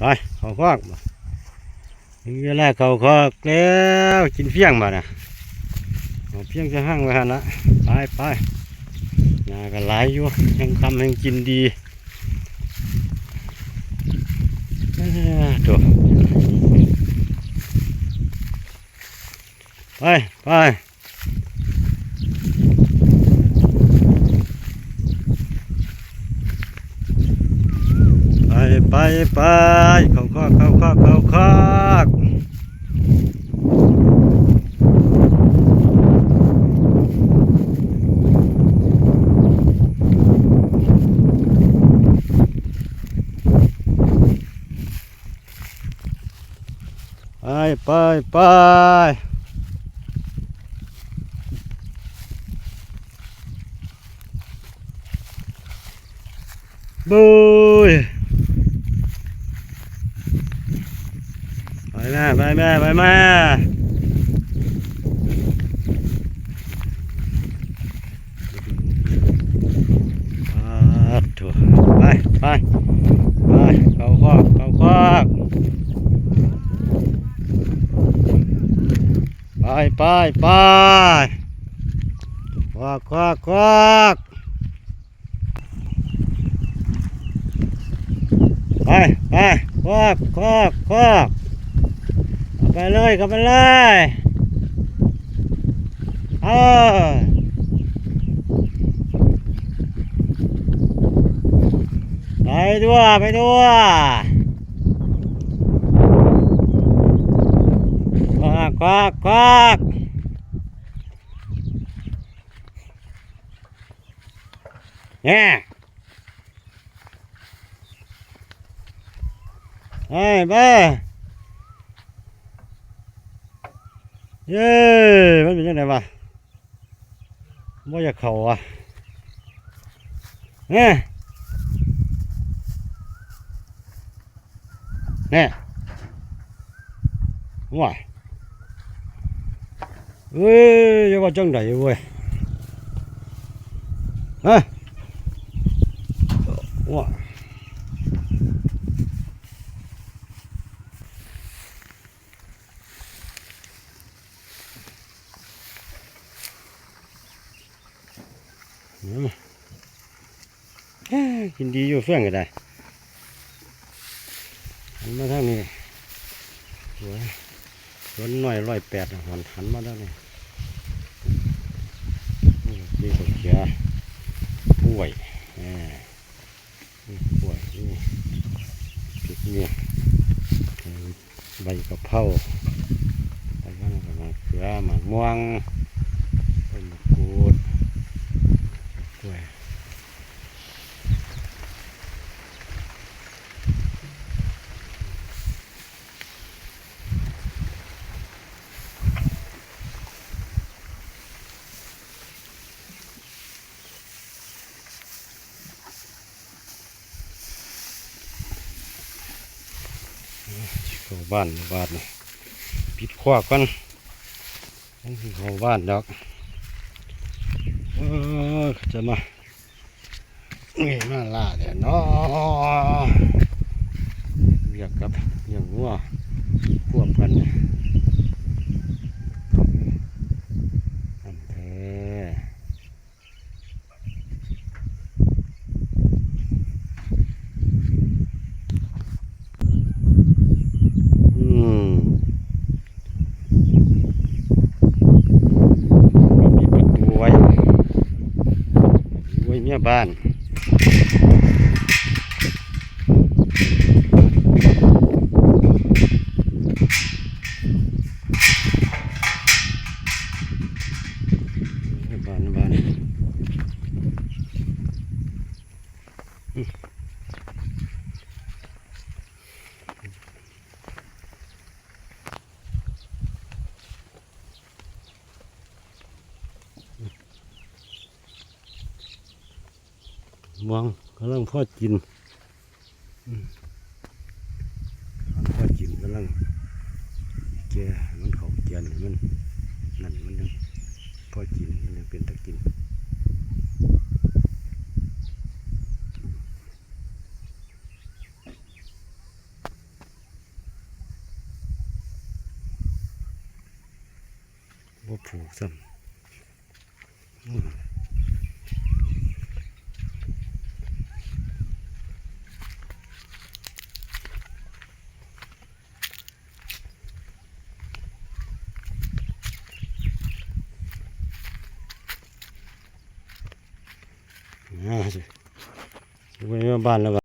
ໄປ ເຂົ້າຄອກ ເວລາເຂົ້າຄອກແລ້ວ ກິນຟຽງບາດນະ ເອົາຟຽງໃສ່ຮັງໄວ້ຫັ້ນລະ ໄປ ໄປ ຫຍ້າກໍຫຼາຍຢູ່ ແຮງຄຳແຮງກິນດີ ເອີ ໂທ້ ໄປ ໄປ ໄປ ໄປ ໄປ ເຂົ້າຄອກ ເຂົ້າຄອກ ເຂົ້າຄອກ ໄປ ໄປ ໄປ ເບິ່ຍ ໄປແມ່ ໄປແມ່ ໄປແມ່. ປາດໂທ້ ໄປ ໄປ ໄປ ເຂົ້າຄອກ ເຂົ້າຄອກ ໄປ ໄປ ໄປ ຄອກ ຄອກ ຄອກ. ໄປ ໄປ ຄອກ ຄອກ ຄອກ ເຂົ້າໄປເລີຍ ເຂົ້າໄປເລີຍ ເອີ ໄປຕົວະ ໄປຕົວະ ຄອກ ຄອກ ຄອກ. ແນ່ ໄປ ໄປ ເອີ ມັນເປັນຈັ່ງໃດວະ ບໍ່ຢາກເຂົ້າວະ ແນ່. ແນ່ ວ້າຍ ເອີຍ ຢ່າວ່າຈັ່ງໃດເວີຍ ຮະ ວ້າຍ ອືມ. ເອີ ກິນດີຢູ່ເຟືອງກໍໄດ້ ຫັນມາທາງນີ້ ສວນ ສວນນ້ອຍຮ້ອຍແປດ ຫັນ ຫັນມາທາງນີ້ ມີບັກເຂືອ ກ້ວຍ ເອີ ມີກ້ວຍ ມີພິກ ມີ ໃບກະເພົາ ໃບມັນກໍໝາກເຂືອ ໝາກມ່ວງ ຕົ້ນໝາກກູດ ກ້ວຍ ເຂົ້າບ້ານບາດນີ້ ປິດຄອກກ່ອນ ຍັງຊິເຂົ້າບ້ານດອກ ເອີ ເຂົາຈະມາ ນີ້ມາຫຼ້າແທ້ເນາະ ວຽກກັບລ້ຽງງົວຄວບກັນ ອັນແທ້. ອືມ ມີປະຕູໄວ້ ໄວ້ເມຍບ້ານ. ບ້ານ ບ້ານ ອືມ ມ່ວງກຳລັງພໍກິນ ອືມ ກຳລັງພໍກິນ ກຳລັງແກ່ໃຫ້ມັນເຂົ້າແກ່ນ ໃຫ້ມັນນັ້ນ ມັນຍັງພໍກິນ ມັນຍັງເປັນຕາກິນ. ບໍ່ຜູກຊ້ຳ. ອ່າ ຊິໄປເມືອບ້ານແລ້ວຫວ